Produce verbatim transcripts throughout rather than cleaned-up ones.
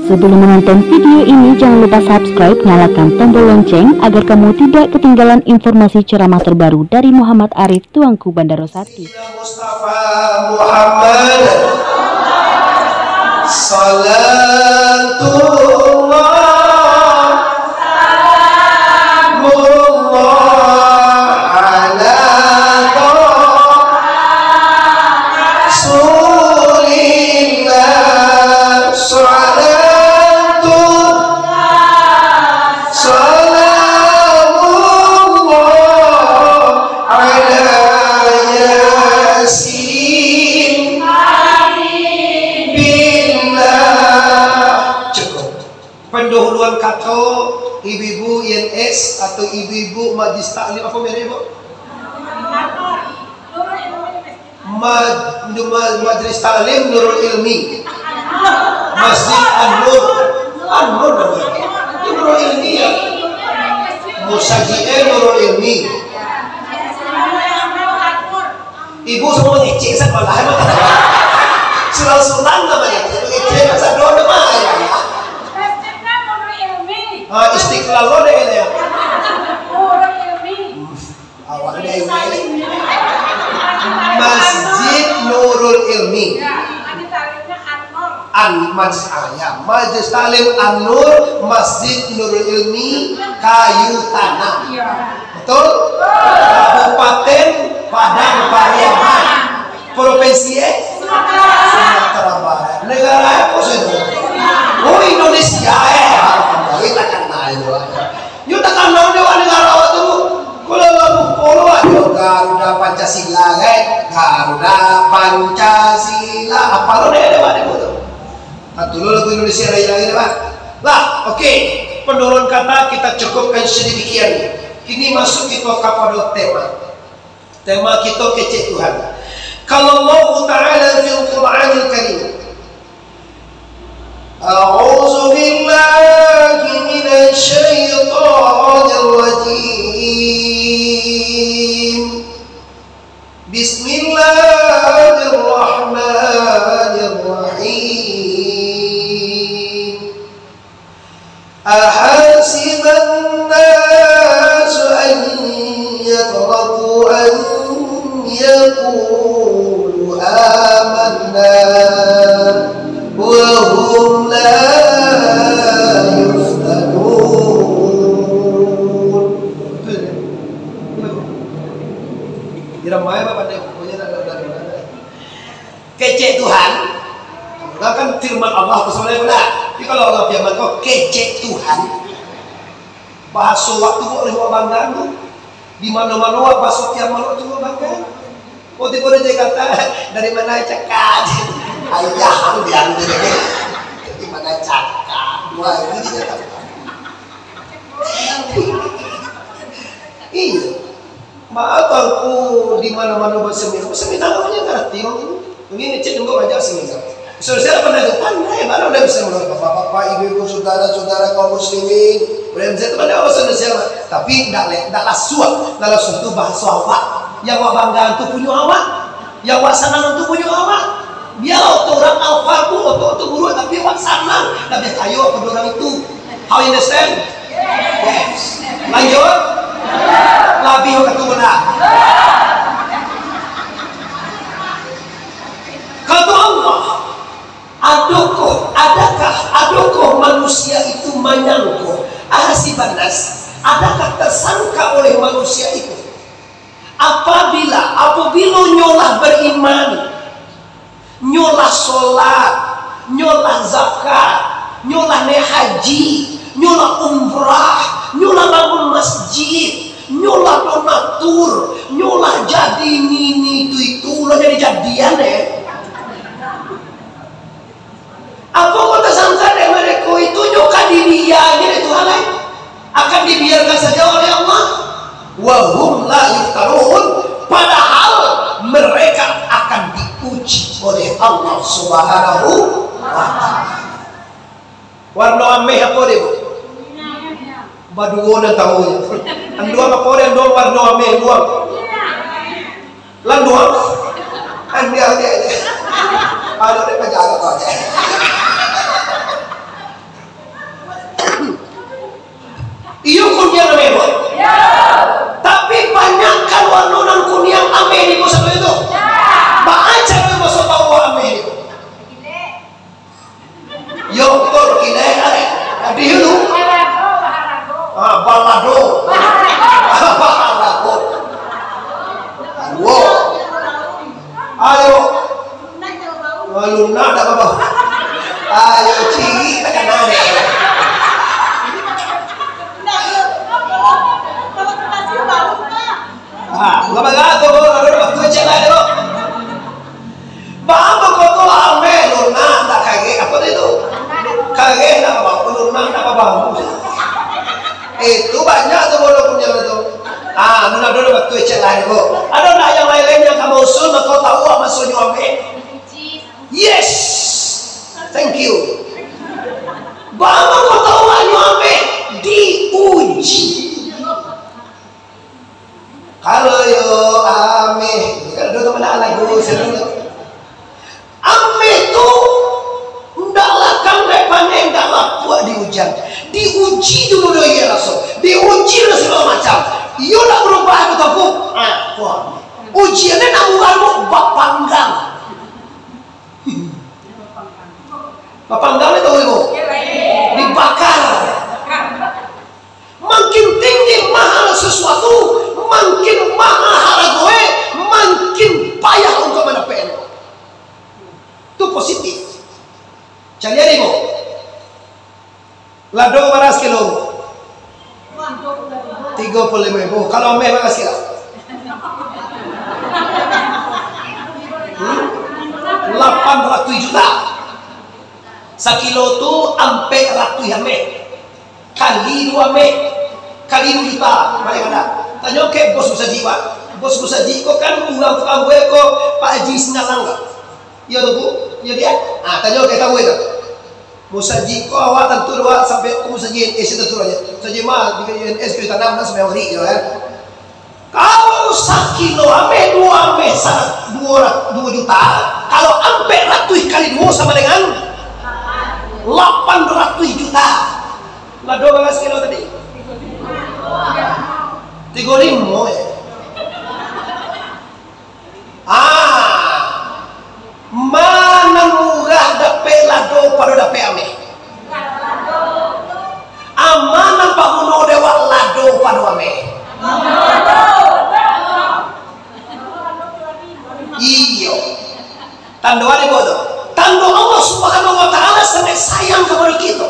Sebelum menonton video ini, jangan lupa subscribe, nyalakan tombol lonceng agar kamu tidak ketinggalan informasi ceramah terbaru dari Muhammad Arif, Tuanku Bandaro Sati. Mustafa Muhammad, salatullah, salamullah ala Rasulillah, salatullah, salamullah ala Yasin Habibillah. Cukup. Pendahuluan kato ibu-ibu I N S atau ibu-ibu Majlis Taklim, apa merek, Bu? Ma-, ma-, Majlis Taklim Nurul Ilmi. Masjid An-Nur. An-Nur namanya. Itu Nurul Ilmi ya. Musaji'e Nurul Ilmi. Ibu semua mengecek sekolah, emang kata, surang-surang namanya, mengecek, masa doa nama ya. Ah, Istiqlal lo deh, ya. Awak deh, ini. Masjid Nurul Ilmi. An-, Mas-, ah, ya, Majelis Taklim An-Nur, Masjid Nurul Ilmi, Kayu Tanam. Betul? Kabupaten Padang Pariaman. Provinsi, eh? Sumatera Barat. Negara apa sih itu? Oh, Indonesia, eh. Alhamdulillah, takana itu. Nyo takana di negara awak tu. Kalau lagu polo aja, Garuda Pancasila, eh. Garuda Pancasila. Apa lo deh, deh, deh, deh, tu? Nah, tu lo lagu Indonesia Raya lagi, deh, Pak. Lah, oke. Pendahuluan kata kita cukupkan sedemikian. Kini masuk kita kepada tema. Tema kito kecek Tuhan. Kalau Allah Ta'ala fil Qur'anil Karim. A'udzu billahi minasy syaithanir rajim. Bismillahirrahmanirrahim. أحسب الناس أن يتركوا أن يقولوا آمنا وهم لا يفتنون. Kecek Tuhan. Nah, kan firman Allah tu sabananyo bana. Tapi kalau Allah firman ko, "Kecek Tuhan." Bahaso waktu ko oleh wak banggaan tu. Di mano-mano wak bahaso firman waktu wak banggaan. Oh, tibo di Jakarta, dari mana cakap? Ayah, aku bilang tu deh. Dari mana cakap? Wah, ini dia tak. Iya. Maaf, aku di mana-mana berseminar. Berseminar namanya ngerti orang ini. Mungkin cek juga banyak seminar. Saudara pernah itu pandai, baru dah bisa menurut bapak-bapak, ibu-ibu, saudara-saudara kaum muslimin. Boleh bisa itu pandai bahasa Indonesia, Pak. Tapi ndak le-, ndak lasuah. Ndak lasuah itu bahasa awak. Yang awak bangga itu punya awak. Yang awak sanang itu punya awak. Biar otak orang alfa tu, otak tu buruk, tapi awak sanang. Ndak biar kayo apa orang itu. How you understand? Yes. Lanjut. Labiah waktu benar. Kata Allah, adakah, adakah, adakah manusia itu manyangko, ahasiban nas, adakah tersangka oleh manusia itu? Apabila, apabila nyo lah beriman, nyo lah solat, nyo lah zakat, nyo lah naik haji, nyo lah umrah, nyo lah bangun masjid, nyo lah donatur, nyo lah jadi nini tu itu, lah jadi jadian, eh. Apo kau tasangka dek mereka itu nyo ka dibiakan dek Tuhan lai? Akan dibiarkan saja oleh Allah? Wa hum la yuftanun, padahal mereka akan diuji oleh Allah Subhanahu wa Ta'ala. Warna ameh apa dia, Bu? Baduo nan tahu. Anduang apa dia, anduang warna ameh, anduang? Landuang. Andiang dia aja. Aduh, dia pajalan aja. Di hulu. Ah, balado. Balado. Aduh. Ayo. Malu nak tak apa. Ayo, ciri tak kenal deh. Ah, bukan bagato, bro. Aduh, waktu cek lah, bro. Baa mangko tu ameh lunak, ndak kareh, apo tadi tu? Kareh ndak bau, lunak ndak bau. Itu banyak tu bodoh punya tu. Ah, lunak dulu waktu cek lah, bro. Ado ndak yang lain-lain yang ka mausul, mangko tahu maksudnyo ameh? Yes. Thank you. Baa mangko tahu nyo ameh? Diuji. Kalau yo ameh, kan ado tu mana lagu sini tu. Ameh tu ndaklah kangkek paneh, ndaklah puak di ujan. Diuji dulu doh iyo raso. Diuji dulu sagalo macam. Iyo ndak barubah tu, Tuanku. Ah, wah. Ujiannyo nak murah tu bapanggang. Bapanggang tu tahu, Ibu? Dibakar. Makin tinggi mahal sesuatu, makin mahal haragoe, makin payah untuk mandapeknyo. Itu positif. Caliak, Ibu. Lado bara sakilo? Tigo puluh limo ribu. Kalau ameh bara sakilo? Hmm? Lapan ratuih juta. Sakilo tu ampek ratuih ameh. Kali duo ameh. Kali duo juta. Paling kada. Tanyo ka bos musajik, Pak. Bos musajik ko kan urang tukang buek ko, Pak Haji Sinalang, Pak. Iyo tu, Bu? Iyo dia? Ah, tanyo ka tahu itu. Musajik ko awak tantu awak sampai ko musajik N S tantu aja. Musajik mah di N S ko tanam kan sampai hari yo kan. Kalau sakilo ameh, duo ameh sa-, duo ra-, duo juta. Kalau ampek ratuih kali duo sama dengan lapan ratuih juta. Lah, duo bara sakilo tadi? Tigo limo, ya. Ah, ma nan murah dapek lado pado dapek ameh? A ma nan paguno dek awak lado pado ameh? Iyo. Tando ado tu. Tando Allah Subhanahu wa Ta'ala sangaik sayang kapado kito.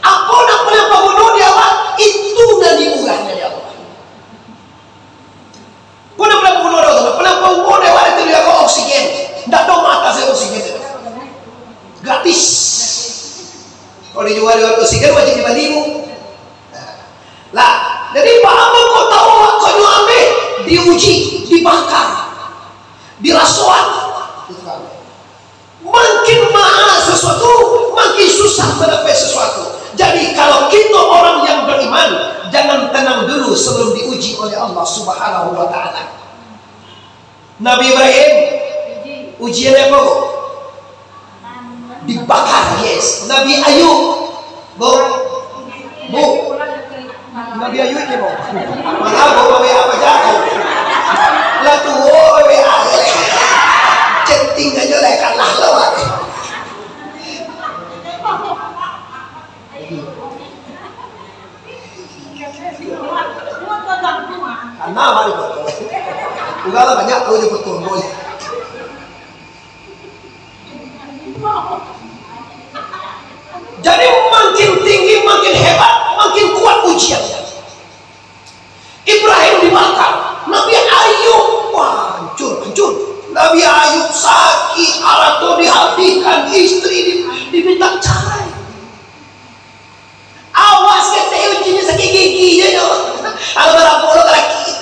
Apo nan paling paguno di awak, itu nan dimurahkan di Allah. Pernah, pernah paguno dah tu, pernah paguno dah awak itu dia ko oksigen. Ndak ado mata saya oksigen tu. Gratis. Kalau dijual di warung oksigen wajib dibali, Bu. Nah. Lah, jadi baa mangko tahu awak ko nyo ameh diuji, dibakar, dirasoan. Gitu kan. Makin mahal sesuatu, makin susah mandapek sesuatu. Jadi, kalau kito orang yang beriman, jangan tenang dulu sebelum diuji oleh Allah Subhanahu wa Ta'ala. Nabi Ibrahim, ujian apo? Dibakar, yes. Nabi Ayub, Bu. Bu. Nabi Ayub ni, Bu. Malah, Bu, Nabi apa jago? Lah tuo, Nabi Ayub. Centing aja lah, kalah lah, Pak. Karena apa difoto? Udah lah, banyak tahu dia foto, Bu. Jadi, makin tinggi, makin hebat, makin kuat ujian. Ibrahim dibakar, Nabi Ayub, wah, hancur, hancur. Nabi Ayub sakit, harato dihabiskan, istri di-, diminta cerai. Awas ketek ujinya sakit gigi je nyo. Kalau barapo lo laki.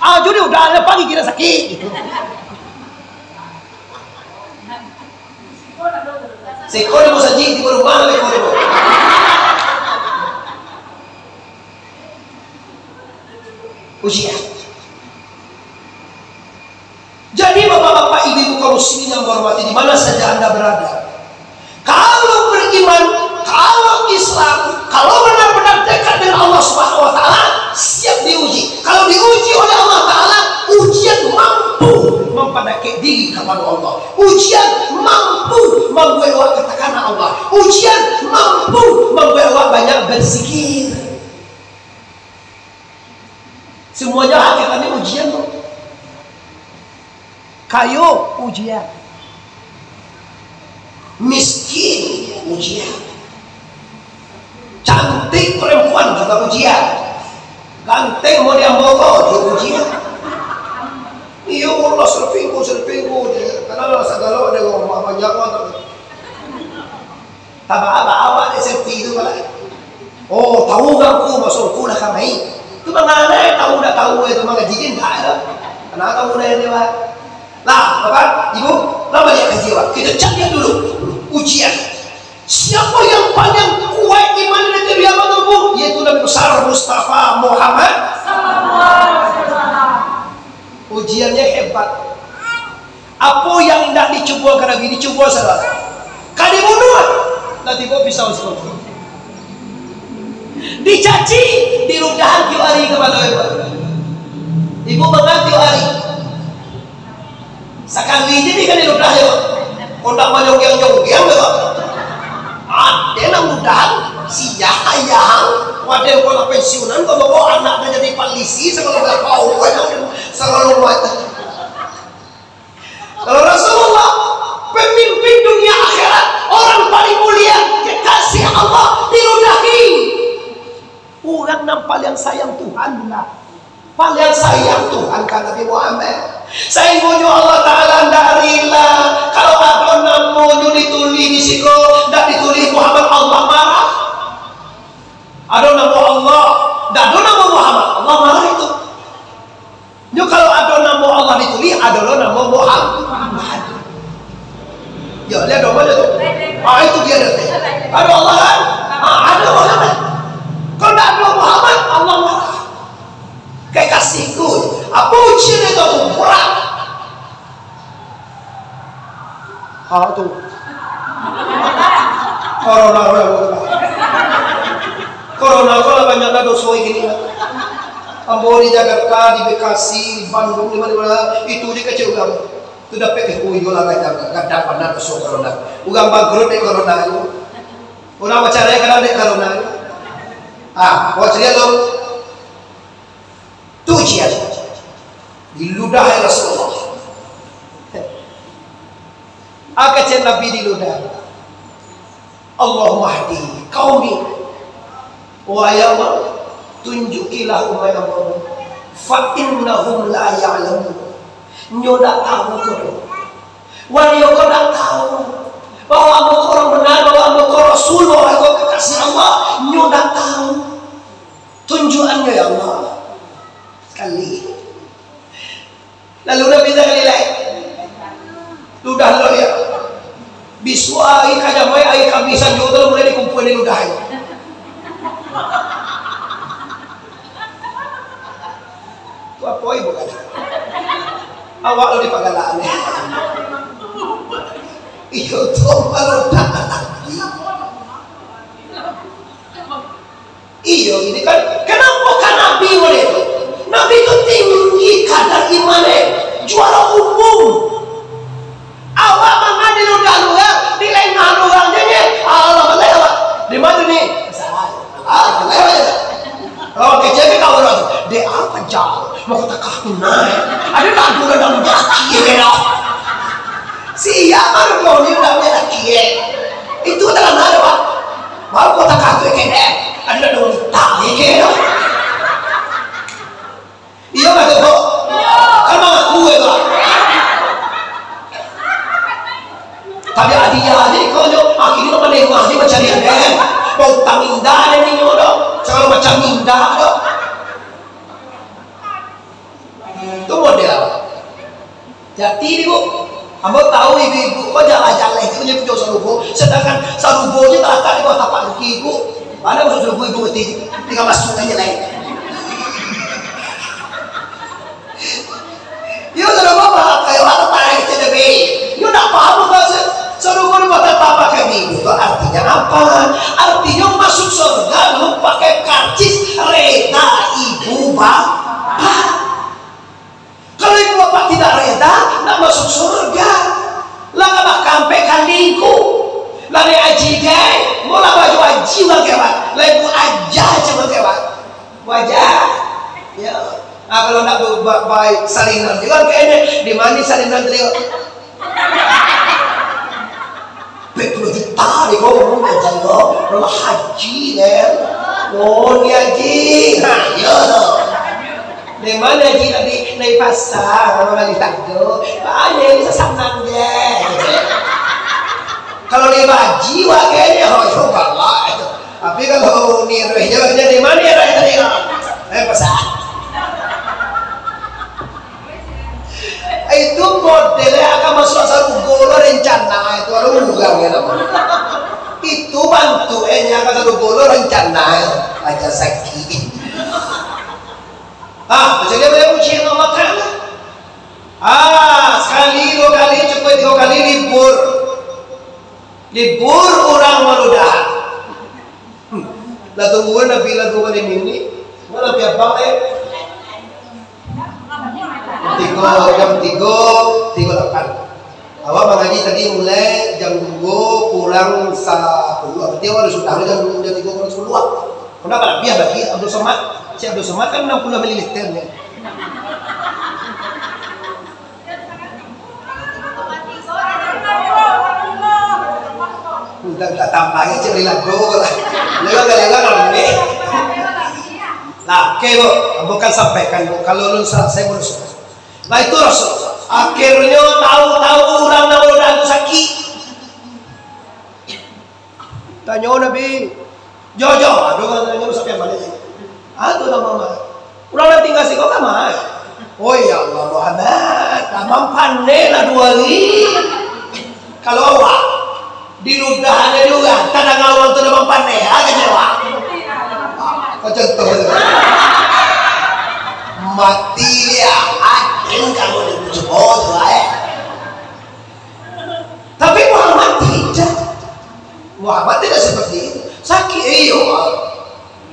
Ah, jadi udah ada pagi kira sakit. Seko di musajik, di rumah, di rumah. Ujian. Jadi, bapak-bapak, ibu-ibu kaum muslimin yang berhormati, di mana saja Anda berada, kalau beriman, kalau Islam, kalau benar-benar dekat dengan Allah Subhanahu wa Ta'ala, siap diuji. Kalau diuji oleh Allah Ta'ala, ujian mampu memendekati diri kepada Allah. Ujian mampu membuat awak katakan Allah. Ujian mampu mambuek awak banyak berzikir. Semuanya hakikatnya ujian tu. Kayo ujian. Miskin ujian. Cantik perempuan juga ujian. Ganteng model bogo juga ujian. Iyo, Allah, selfie-ku, selfie-ku je. Karena sagalo ada rumah banyak banget. Tabaa-baa awak dek selfie tu, balai. Oh, tahu urang ko, maso ko lah kamai. Tu mangana tahu ndak tahu, itu mangaji je ndak ado. Kana tahu dah ini, Pak. Lah, Bapak, Ibu, lah baliak kaji, Pak. Kita cari dulu ujian. Siapa yang paling kuat iman di dunia mangko? Yaitu Nabi besar Mustafa Muhammad. Ujiannya hebat. Apo yang indak dicubo ka Nabi, dicubo saudara. Ka dibunuah, lah tibo pisau siko. Dicaci, diludahan tiok ari kapalo ibu. Ibu mangan tiok ari. Sakali je ni kan diludah yo. Kok ndak manyonggiang-nyonggiang yo. Ade nan mudahan, si Yahya, waden kok lah pensiunan, kok bawa anak dah jadi polisi, segala macam. Kalau Rasulullah, pemimpin dunia akhirat, orang paling mulia, kekasih Allah, diludahi. Urang nan paliang sayang Tuhan lah. Paliang sayang Tuhan ka Nabi Muhammad. Sainggonyo Allah Ta'ala ndak rila kalau ado namonyo ditulih di siko, ndak ditulih Muhammad, Allah marah. Ado namo Allah, ndak ado namo Muhammad, Allah marah itu. Nyo kalau ado namo Allah ditulih, ado lo namo Muhammad. Yo, lihat dong aja tu. Ah, itu dia dah. Ado Allah kan? Ah, ado Muhammad. Kalau ndak ado Muhammad, Allah marah. Kekasihku, apo ujian itu tu? Berat. Ah, tu. Corona, corona, corona. Corona ko lah banyak lah doso kini lah. Ambo di Jakarta, di Bekasi, di Bandung, di mana-mana, itu je kecil urang. Tu dapek, eh, oh, iyolah, gadang, gadang bana doso corona. Urang bangkrut dek corona tu. Urang bacarai kadang dek corona tu. Ah, awak caliak tu. Tu ujian. Diludahi Rasulullah. Aka cek Nabi diludahi. Allahumma hdi qaumi. Wahai Allah, tunjukilah umat Allah. Fa innahum la ya'lamun. Nyo dak tahu ko doh. Wah, nyo ko dak tahu bahwa ambo ko urang benar, bahwa ambo ko Rasul, bahwa ambo ko kekasih Allah. Nyo dak tahu. Tunjuakannyo, ya Allah. Sakali. Lalu Nabi sakali lai. Ludah lo ya. Bisuak ari ka jamaik, ari Kamisan juo tu lah mulai dikumpua di ludah. Tu apo ibu kata? Awak lo dipagalaan. Iyo tu maludah lagi. Iyo, ini kan, kenapa kan Nabi model tu? Nabi tu tinggi kadar iman, eh. Juara umum. Awak mangan di ludah urang, di lengah urang je, je. Allah, Allah, Allah. Di mana ni? Ah, Allah, Allah. Oh, kecil ke kawan tu? Dek apa jauh? Mau kata kah tunai? Ada lagu dah dalam jaki, ya, kena. Siapa baru kau ni dah punya laki, eh? Itu dalam mana, Pak? Baru kota katu kene, ada dua minta ni kene. Iyo, Pak, tu, Pak. Kan mangaku itu, Pak. Tapi hadiah aja kau nyo, akhirnya kau menerima aja macam ni, kan? Mau utang indah ada ni nyo, dok. Segala macam indah, dok. Tu model. Jadi ni, Bu, ambo tahu ibu-ibu ko jalan-jalan itu punya pintu sarugo, sedangkan sarugo je talatak di bawah tapak kaki ibu. Mana masuk sarugo ibu ngerti? Tinggal masuk aja lah. Iyo, sarugo apa? Kayak apa, Pak? Itu demi. Iyo, ndak paham apa sih? Sarugo di bawah tapak kaki ibu tu artinya apa? Artinya masuk surga lu pakai karcis reda ibu bapak. Kalau ibu bapak tidak reda, nak masuk surga. Lah ka bakampek kandingku. Lah naik haji, gai. Mau lah baju haji urang kewak. Lah ibu aja cuma kewak. Bu aja. Ya. Ah, kalau nak bu-, ba-, baik salinan juga kayaknya. Di mana salinan tadi? Empat puluh juta di kau ngomong aja lo. Lah haji, kan? Oh, ni haji. Ha, ya. Di mana haji tadi? Naik pasar, kalau lagi tangga. Banyak bisa sanang je. Kalau lima ji wakilnya, oh, yo galak itu. Tapi kalau ni rohnya, rohnya di mana rohnya tadi? Eh, pesan. Itu modelnya akan masuk sarugo lo rencana itu, kalau urang ya, nama. Itu bantuannya akan sarugo lo rencana itu. Aja sakit. Ah, jadi apa yang ujian Allah Ta'ala? Ah, sekali, dua kali, cukup tiga kali libur. Libur urang maludahan. Hmm. Lah tungguan Nabi lah tungguan ini. Mana pihak bang, eh? Tiga, jam tiga, tiga lapan. Awak mangaji tadi mulai jam dua kurang sapuluah. Berarti awak sudah jam dua, jam tiga kurang sapuluah. Kenapa labiah bagi Abdul Somad? Si Abdul Somad kan enam puluh mililiter ni. Minta, minta tambah ya, cik, lila dulu lah. Lila, lila, lila, lila. Nah, oke, Bu. Ambo kan sampaikan, Bu. Kalau ulun salah, saya urus. Nah, itu Rasul. Akhirnya tahu-tahu urang nan baru tu sakit. Tanyo Nabi, "Jo, jo, aduh, tanyo sampai mana sih?" Ah, tu nama mah. Urang lah tinggal siko ka mah. Oh ya Allah, Muhammad, tamam pandai lah dua hari. Kalau awak diludah aja juga, tadanga urang tu tamam pandai, ah, kecewa. Ah, kau contoh tu. Mati dia, aden kamu di cubo tu, eh. Tapi Muhammad tidak. Muhammad tidak seperti itu. Sakit, iyo.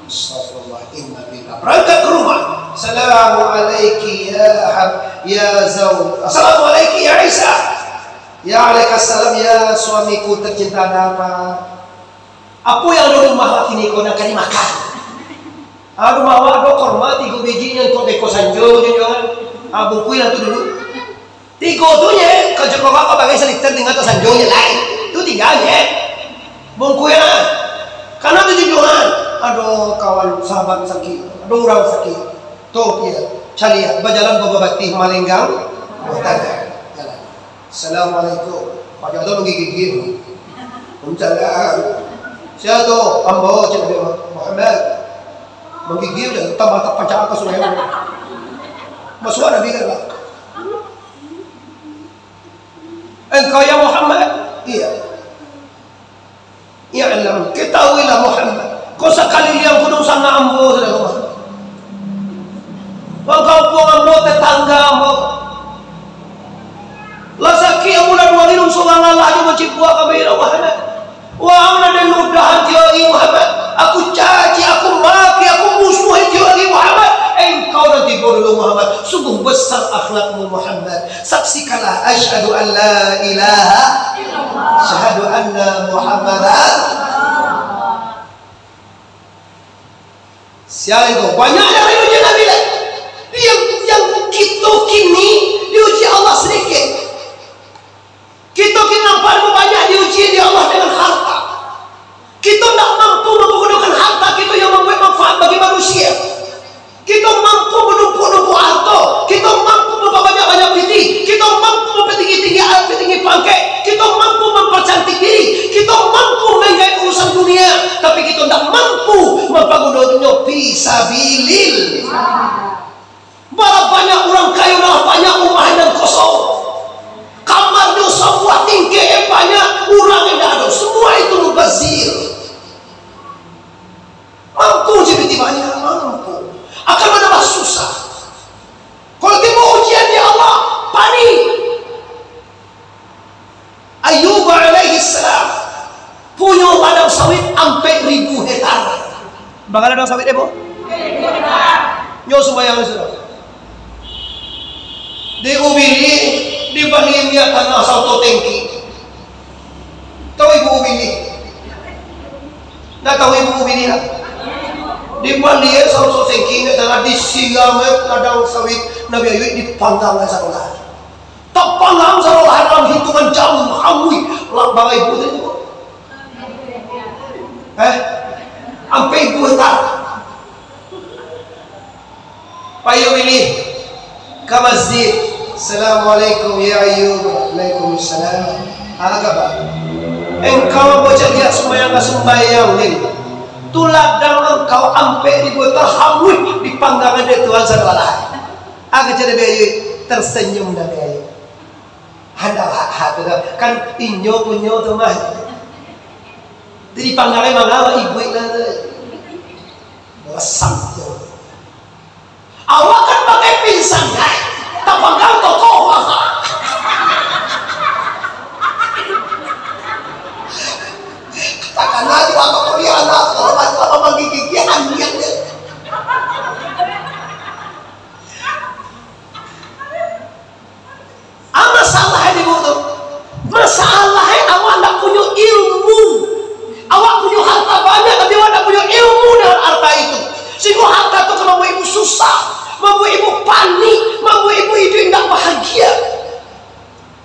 Astagfirullah, innalillah. Berangkat ke rumah. Assalamualaikum ya Hab-, ya Zau-, Assalamualaikum ya Aisyah. Ya alaikassalam ya suamiku tercinta, ada apa? Apo yang ado di rumah kini ko nan ka dimakan? Ah, rumah awak ado korma tigo biji nyo untuak beko sanjo, nyo, nyo. Ah, bungkuilah tu dulu. Tigo tu nye, ka Jokowi ka bagai saliter tingga tasanjo nye lai. Tu tingga nye. Bungkuilah. Karano tu tujuan. Ado kawan sahabat sakik, ado urang sakik. Tu, iyo, caliak, bajalan babatih malenggang, batanya. Jalan. Assalamualaikum. Pak Jodoh menggigit-gigit. Waalaikumsalam. Sia tu? Ambo, cek Nabi Muhammad. Menggigit je, tambah tapancak ka sungai. Masuak Nabi ka dalam. Engkau ya Muhammad? Iya. I'lam, ketahuilah Muhammad, ko sakaliliang ko dunsanak ambo sudah, Muhammad. Wang kampuang ambo, tetangga ambo. Lah sakik ambo lah duo ari, surang alah jo mancipuak kami, ya Muhammad. Wang nan den ludahan tiok ari, Muhammad. Aku caci, aku maki, aku musuhi tiok ari, Muhammad. Engkau nan tibo dulu, Muhammad. Sungguh besar akhlakmu, Muhammad. Saksikanlah, asyhadu an la ilaha illallah. Asyhadu anna Muhammadan. Sia itu, banyak yang diuji Nabi lah. Yang, yang kito kini diuji Allah sedikit. Kito kini nampak banyak diuji dek Allah dengan harta. Kito ndak mampu menggunakan harta kito yang membuat manfaat bagi manusia. Kito mampu menumpuk-numpuk harta, kito mampu memperbanyak-banyak pitih, kito mampu mempertinggi-tinggi, mempertinggi pangkek, kito mampu mempercantik diri, kito mampu menggaet urusan dunia, tapi kito ndak mampu mampagunonyo fi sabilillah. Bara banyak urang kayo, bara banyak rumah nan kosong. Kamarnyo sabuah tingkek banyak, urang indak ado. Semua itu mubazir. Mampu je pitih banyak, mampu. Akan manambah susah. Kalau tibo ujian di Allah, panik. Ayub alaihissalam punyo ladang sawit ampek ribu hektar. Bara ladang sawit, eh, Bu? Nyo sumbayang di sinan. Diubili, dibali minyak tanah saoto tengki. Tu Ibu Ubilih. Ndak tahu Ibu Ubilih lah. Di Bandian, Sausok Sengki, ndak salah, disiram, eh, ladang sawit Nabi Ayub, dipanggang sarolah. Tapanggang sarolah dalam hitungan jam, hanguih. Lah, bara ibu tadi tu? Eh? Ampek ibu hektar. Payi Ubilih ka masjid. "Assalamualaikum, ya Ayub." "Waalaikumsalam." "Ah, kaba? Engkau bocah liak sumbayang ka sumbayang ni. Tu ladang engkau ampek ribu hektar hanguih dipanggang dek Tuhan sadolah." Ah, kecek Nabi Ayub, tersenyum Nabi Ayub. Handak hak-hak tu dah. Kan inyo punyo tu mah. Jadi panggangan mangawak ibu lah tu. Lesang tu. Awak kan pakai pinsan, kan? Tapanggang tokoh, wah. Takana di waktu kuliah, anak, kalau bantu apa manggigit, dia anjing dia. Ah, masalah di tu. Masalah, eh, awak ndak punyo ilmu. Awak punyo harta banyak, tapi awak ndak punyo ilmu dengan harta itu. Sehingga harta tu ka mambuek ibu susah, mambuek ibu panik, mambuek ibu iduik ndak bahagia.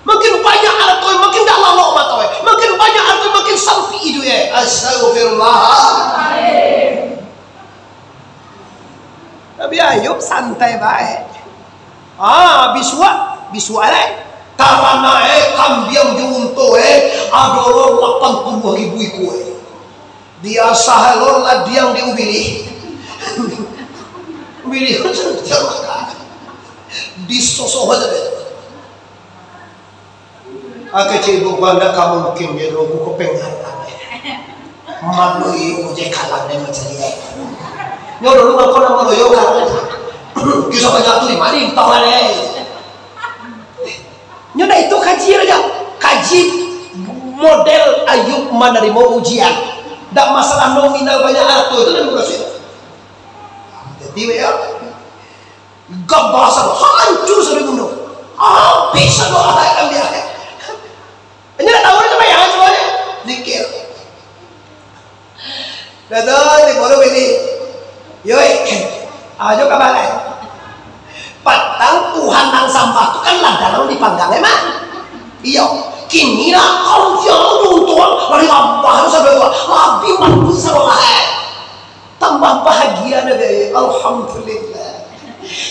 Makin banyak harta, makin ndak lalok mato, eh. Makin banyak harta, makin sampik iduik, eh. Astagfirullah. Nabi Ayub santai bae. Ah, bisuak, bisuak lai. Taranaik kambiang jo unto, eh, ado lo lapan puluah ribu ikua, eh. Diasah lo ladiang di Ubilih. Ubilih, disosoh aja deh. Aka cik ibu ko ndak ka mungkin, dia dulu buku pengarang. Malu iyo je kalang dia macam ni. Nyo dulu aku nak malu iyo kalang. Kisah banyak tu di mana, tahu ada. Nyo dah itu kaji aja. Kaji model Ayub menerima ujian. Dak masalah nominal banyak atau itu dah bukan sih. Jadi ya. Gabah sado, hancur sado bundo. Habis sado ahai kami ahai. Inyo ndak tahu ndak sumbayang, cubo ni. Zikir. Dah tu, di bulu bini. Yoi. Ajo ka balai. Patang Tuhan nan sambah tu kan ladang dipanggang, emang? Iyo. Kini lah kau jangan untung dari abah tu sampai tua. Habis mantu sado ahai. Tambah bahagia Nabi Ayub. Alhamdulillah.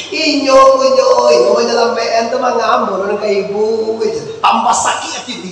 Inyo punyo, inyo manyalamaikan tu mangambun ka ibu je. Tambah sakik hati,